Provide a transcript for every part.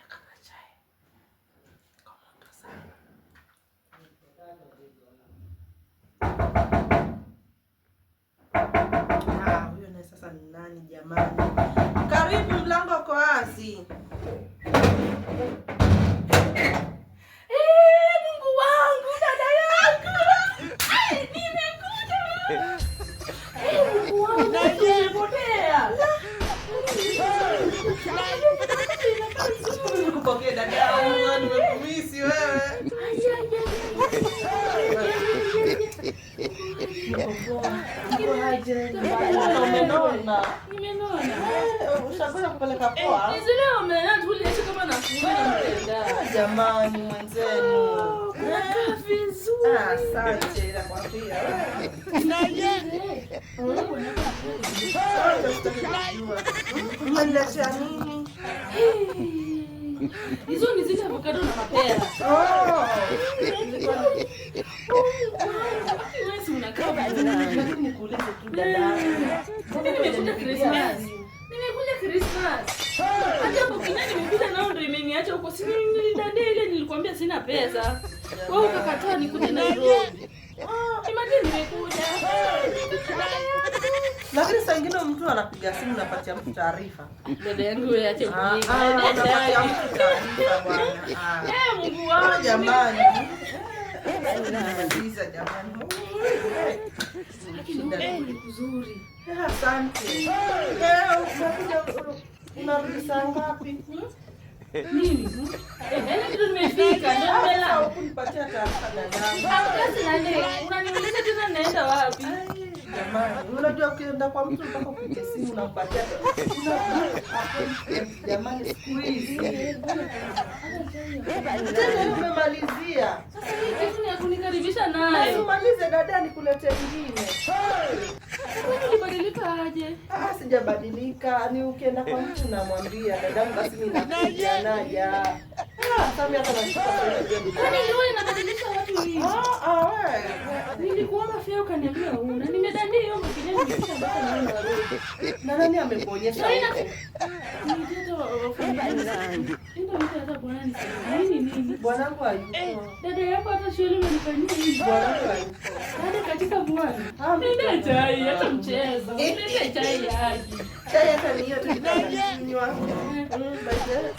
Kama chai. Kwa moto sana. Ah, huyo naye sasa ni nani jamani? Karibu, mlango uko wazi. Eh, Mungu wangu, dada yangu. Ai, nimekuja. Eh, Mungu wangu, nimepotea. Nikupokee dada yangu, nimekumisi wewe. Ai, ai, ai, ai. Na umenona. Nimenona. Eh, ushakwenda kupeleka poa? Ni zile umenona tu uliacha kama nafuu na mpenda. Ah, jamani mwenzenu. Unakaa vizuri. Ah, asante nakwambia. Umeniletea nini? Hizo ni zile avocado na mapera. Oh. Wewe si unakaa vizuri. Lakini nikuulize tu dada. Mimi nimekuja Christmas. Nimekuja Christmas. Hata hapo kinya nimekuja nao ndio imeniacha huko. Si nilidandia ile nilikwambia sina pesa. Wewe ukakataa nikuje Nairobi. Imagine nimekuja. Lakini saa ingine mtu anapiga simu napatia mtu taarifa. Dada yangu wewe ache Ah, kuiba. ah, unapatia mtu taarifa bwana. Ah. Eh, Mungu Ah, wangu. jamani. Nimemaliza jamani. Lakini ni kuzuri. Eh, asante. Eh, unakuja unarudi saa ngapi? Mimi. Eh, yaani ndio nimefika, ndio Sasa nimelala. hukunipatia taarifa dadangu. Kazi na nini? Unaniuliza tena naenda wapi? Ai, jamani, unajua ukienda kwa mtu mpaka upige simu unampatia appointment, jamani, siku hizi tena hiyo umemalizia. Sasa hii kitu ni ya kunikaribisha Basi nayo. umalize dada, nikuletee ingine. Kwani ulibadilika aje? Ah, sijabadilika. Ni ukienda kwa mtu unamwambia dadangu, basi mimi nakuja naja. Ah, sasa mimi hata nashuka sasa hivi. Kwani ndoa inabadilisha watu hivi? Ah, ah, wewe. Nilikuomba fea ukaniambia huna. Nimedandia hiyo mkinya nimefika mpaka naona Nairobi. Na nani amekuonyesha Sasa ina huko? Nijeta wafanya. Ndio mtu hata bwana nisaidie. Nini nini? Bwanangu hayuko. Dada yako hata shule umenifanyia hivi. Bwanangu hayuko. Dada katika bwana. Ah, Niletee chai hata mchezo. Niletee chai ya haki. Chai hata ni hiyo tu tunakunywa. By the way.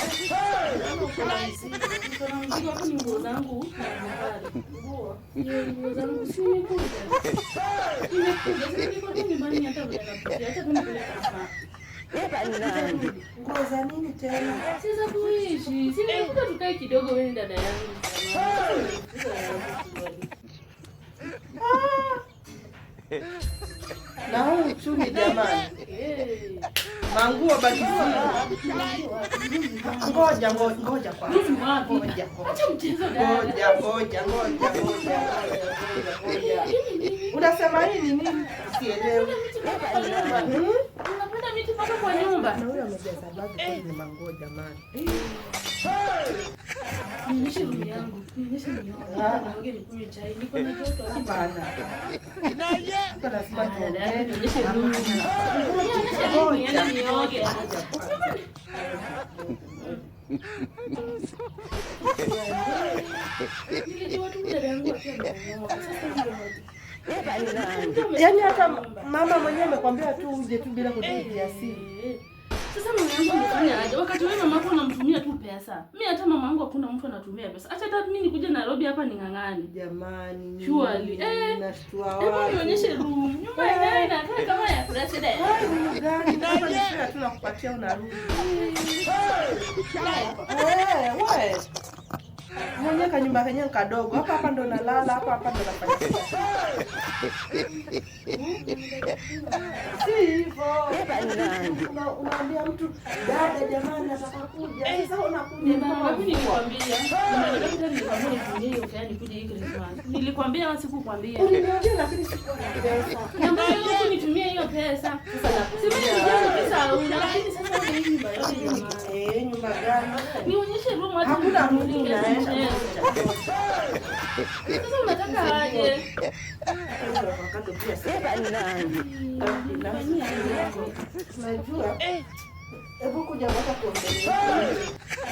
Uko na mzigo. Niko na mzigo hapo, ni nguo zangu na avocado. Nguo. Hiyo nguo zangu si nimekuja. Nimekuja, si niko tu nyumbani hata vile napitia, hata tu nipeleke Christmas. Nguo za nini tena? Si za kuishi. Si nimekuja tukae kidogo wewe ni dada yangu. Ah. Na huu uchumi jamani. Eh. Manguo baki Ngoja ngoja ngoja kwanza. Hizi wapi? Ngoja ngoja. Acha mchezo dada. Ngoja ngoja ngoja ngoja ngoja ngoja. Unasema hii ni nini? Sielewi. Hmm? Unapenda miti mpaka kwa nyumba. Na huyo amejaza bagi kweli ni manguo jamani. Nionyeshe room yangu. Nionyeshe room yangu. Nioge nikunywe chai. Niko na joto. Hapana. Hapa lazima Dada yangu, tuongee. nionyeshe room. Nionyeshe room niende nioge. Nilijua tu dada yangu akiwa ameoa. Sasa ndio Yaani hata mama mwenyewe amekwambia tu uje tu bila kutupigia simu. Eh, Sasa mama yangu amefanya aje? Wakati wewe mama yako unamtumia tu pesa. Mimi hata mama yangu hakuna mtu anatumia pesa. Acha hata mimi nikuje Nairobi hapa ning'ang'ane. Jamani. Surely. Eh. Nashtua Hebu watu. nionyeshe room. Nyumba yenyewe inakaa kama ya president. Ai, room gani? Hapa ni fare tu nakupatia unarudi. Eh, we. Mwenyewe kanyumba kenyewe kadogo. Hapa hapa ndo nalala, hapa hapa ndo nafanya. Si hivyo. Unaambia mtu dada, jamani nataka kuja. Sasa unakuja Ni mara kama ngapi mvua. nilikwambia? Ni mara ngapi tena nilikwambia nitumie hiyo fare nikuje hii Christmas? Nilikwambia au sikukwambia? Uliniambia lakini sikuwa na pesa. Niambia wewe unitumie hiyo pesa. Sasa Si mimi nakuja. nijue pesa huna, lakini sasa ni hii nyumba yote jamani. Eh, nyumba gani? Nionyeshe room hata Hakuna room nipumzike, unaenda. mchezo. Sasa unataka aje? Avocado pia si. Unajua? Hebu kuja mpaka tuongelee.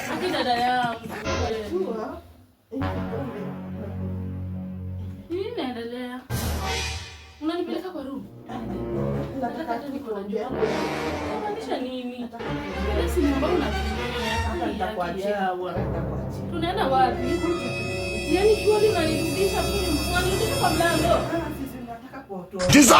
Hadi dada yangu. Unajua? Hii kikombe. Nini inaendelea? Unanipeleka kwa room? Nataka Hata tu niko na tuongee. njaa. Unamaanisha nini? Ile simu ambayo Hata unatumia. nitakuachia. Yawa. Nitakuachia. Tunaenda wapi? Yaani shughuli unanirudisha tu, unanirudisha kwa mlango. Ah, sisi nataka kuotoa. Jesus!